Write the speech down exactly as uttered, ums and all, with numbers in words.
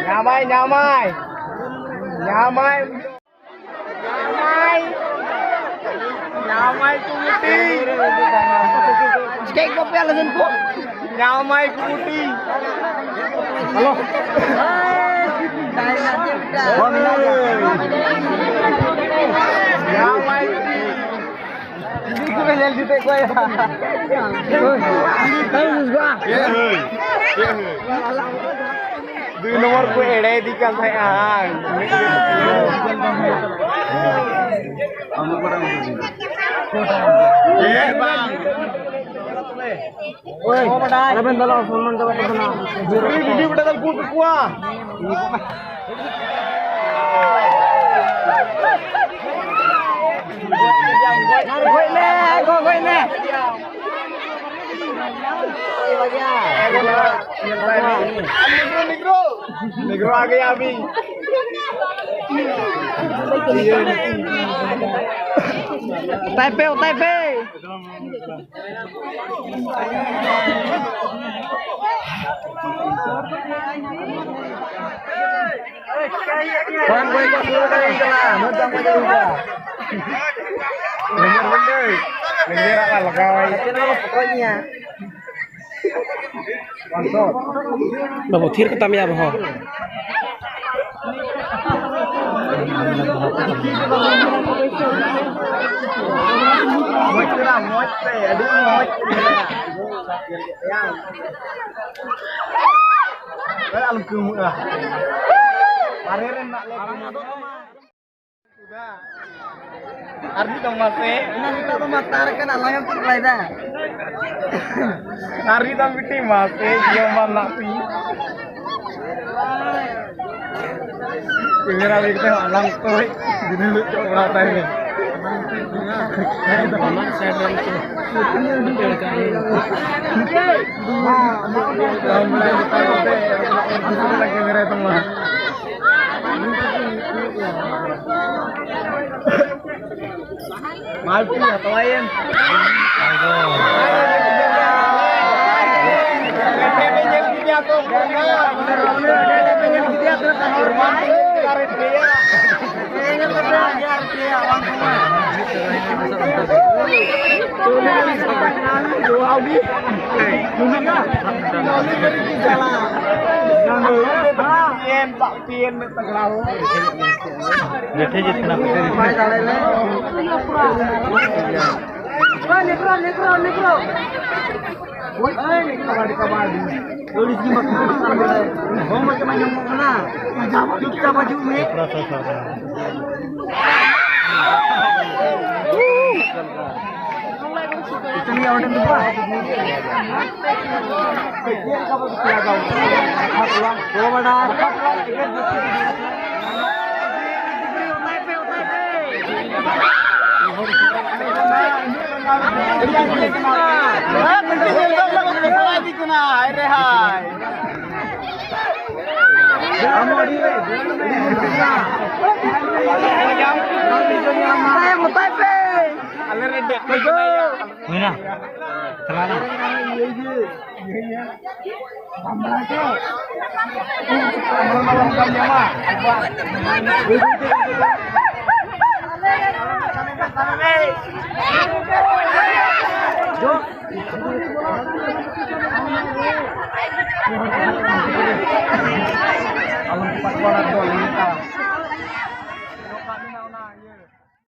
ᱧᱟᱢᱟᱭ, ᱧᱟᱢᱟᱭ, ᱧᱟᱢᱟᱭ᱾ ᱧᱟᱢᱟᱭ, ᱧᱟᱢᱟᱭ ᱠᱩᱢᱩᱴᱤ᱾ ᱪᱤᱠᱟᱹᱭᱮᱫ ᱠᱚᱣᱟ ᱯᱮ ᱟᱞᱮ ᱥᱮᱱ ᱠᱚ? ᱧᱟᱢᱟᱭ ᱠᱩᱢᱩᱴᱤ᱾ ᱦᱮᱞᱳ᱾ ᱧᱟᱢᱟᱭ ᱠᱩᱢᱩᱴᱤ᱾ ᱧᱮᱞ ᱡᱩᱛᱮᱫ ᱠᱚᱣᱟ᱾ ᱦᱳᱭ᱾ ᱦᱳᱭ᱾ ᱫᱩᱭ ᱱᱚᱢᱵᱚᱨ ᱠᱚ ᱮᱲᱮᱭᱮᱫᱤ ᱠᱟᱱ ᱛᱟᱦᱮᱸᱜᱼᱟ᱾ ᱪᱮᱫ ᱵᱟᱝ? ᱳᱭ, ᱟᱞᱚᱵᱮᱱ ᱫᱟᱞᱚᱜᱼᱟ, ᱥᱚᱱᱢᱟᱱ ᱫᱚ ᱵᱟᱠᱚ ᱫᱟᱞᱟ᱾ ᱵᱤᱰᱤ ᱵᱮᱴᱟ ᱫᱚ ᱜᱩᱰ ᱠᱚᱣᱟ᱾ ᱜᱚᱡ ᱢᱮ, ᱜᱚ-, ᱜᱚᱡ ᱢᱮ᱾ ᱱᱮᱜᱽᱨᱳ, ᱱᱮᱜᱽᱨᱳ ᱟ ᱜᱟᱭᱟ ᱟᱵᱷᱤ᱾ ᱚᱛᱟᱭ ᱯᱮ, ᱚᱛᱟᱭ ᱯᱮ᱾ ᱵᱟᱝ ᱜᱚᱡ ᱠᱚ ᱥᱩᱨ ᱠᱟᱱᱟ, ᱤᱧ ᱪᱟᱞᱟᱜᱼᱟ᱾ ᱱᱚᱛᱮ ᱵᱟᱝ ᱜᱚᱡ ᱦᱩᱭᱩᱜᱼᱟ᱾ ᱞᱮᱸᱡᱮᱨ ᱵᱟᱝ ᱫᱚᱭ, ᱞᱮᱸᱡᱮᱨᱟᱜ ᱞᱟᱜᱟᱣᱟᱭ᱾ ᱱᱚᱛᱮ ᱱᱚᱣᱟ ᱠᱚ ᱯᱚᱴᱚᱡ ᱤᱧᱟ᱾ ᱵᱟᱹᱵᱩ, ᱛᱷᱤᱨ ᱠᱟᱛᱟᱢ ᱭᱟ ᱟᱵᱚ ᱦᱚᱸ᱾ ᱢᱚᱡᱽ ᱠᱟᱱᱟ, ᱢᱚᱡᱽ ᱛᱮ, ᱟᱹᱰᱤ ᱢᱚᱡᱽ ᱛᱮ ᱢᱮᱱᱟᱜᱼᱟ᱾ ᱮ, ᱟᱞᱚᱢ ᱠᱟᱹᱣᱢᱟᱹᱜᱼᱟ᱾ ᱵᱟᱨᱦᱮ ᱨᱮ ᱢᱮᱱᱟᱜ ᱞᱮ ᱠᱷᱟᱱ᱾ ᱟᱨ ᱢᱤᱫ ᱫᱚᱢ ᱢᱟᱥᱮ᱾ ᱚᱱᱟ ᱱᱤᱛᱚᱜ ᱫᱚ ᱢᱟᱥᱴᱟᱨ ᱠᱟᱱᱟ, ᱟᱞᱟᱝ ᱮᱢ ᱪᱮᱫ ᱵᱟᱲᱟᱭᱮᱫᱟ? ᱟᱨ ᱢᱤᱫ ᱫᱚᱢ ᱵᱤᱴᱤ ᱢᱟᱥᱮ, ᱡᱤᱭᱚᱱ ᱢᱟ ᱱᱟᱯᱤ᱾ ᱠᱮᱢᱮᱨᱟ ᱞᱟᱹᱜᱤᱫ ᱛᱮ ᱟᱞᱟᱝ ᱠᱚ ᱫᱤᱱᱟᱹᱢ ᱦᱤᱞᱳᱜ ᱪᱚ ᱚᱲᱟᱜ ᱛᱟᱦᱮᱸ᱾ ᱢᱟᱞᱴᱤ ᱦᱟᱛᱟᱣᱟᱭᱮᱢ᱾ ᱯᱤᱭᱮᱱ ᱢᱮ ᱛᱟᱜᱲᱟ ᱦᱚᱸ᱾ ᱵᱮᱴᱷᱮ ᱡᱤᱛᱱᱟ ᱯᱮ᱾ ᱵᱟᱭ ᱫᱟᱲᱮ ᱞᱮ᱾ ᱱᱤᱠᱨᱚ, ᱱᱤᱠᱨᱚ, ᱱᱤᱠᱨᱚ᱾ ᱳᱭ, ᱠᱟᱵᱟᱰᱤ, ᱠᱟᱵᱟᱰᱤ᱾ ᱟᱹᱲᱤᱥ ᱜᱮ ᱵᱟᱠᱚ ᱵᱩᱡᱷᱟᱹᱣ ᱠᱟᱱᱟ᱾ ᱦᱚᱲᱢᱚ ᱪᱟᱵᱟ ᱧᱟᱢᱚᱜ ᱠᱟᱱᱟ᱾ ᱪᱩᱯᱪᱟᱯ ᱦᱤᱡᱩᱜ ᱢᱮ᱾ ᱪᱮᱫ ᱞᱮᱠᱟ ᱚᱸᱰᱮ ᱫᱩᱲᱩᱵᱼᱟ? ᱦᱩᱭᱱᱟ? ᱪᱟᱞᱟᱣᱱᱟ?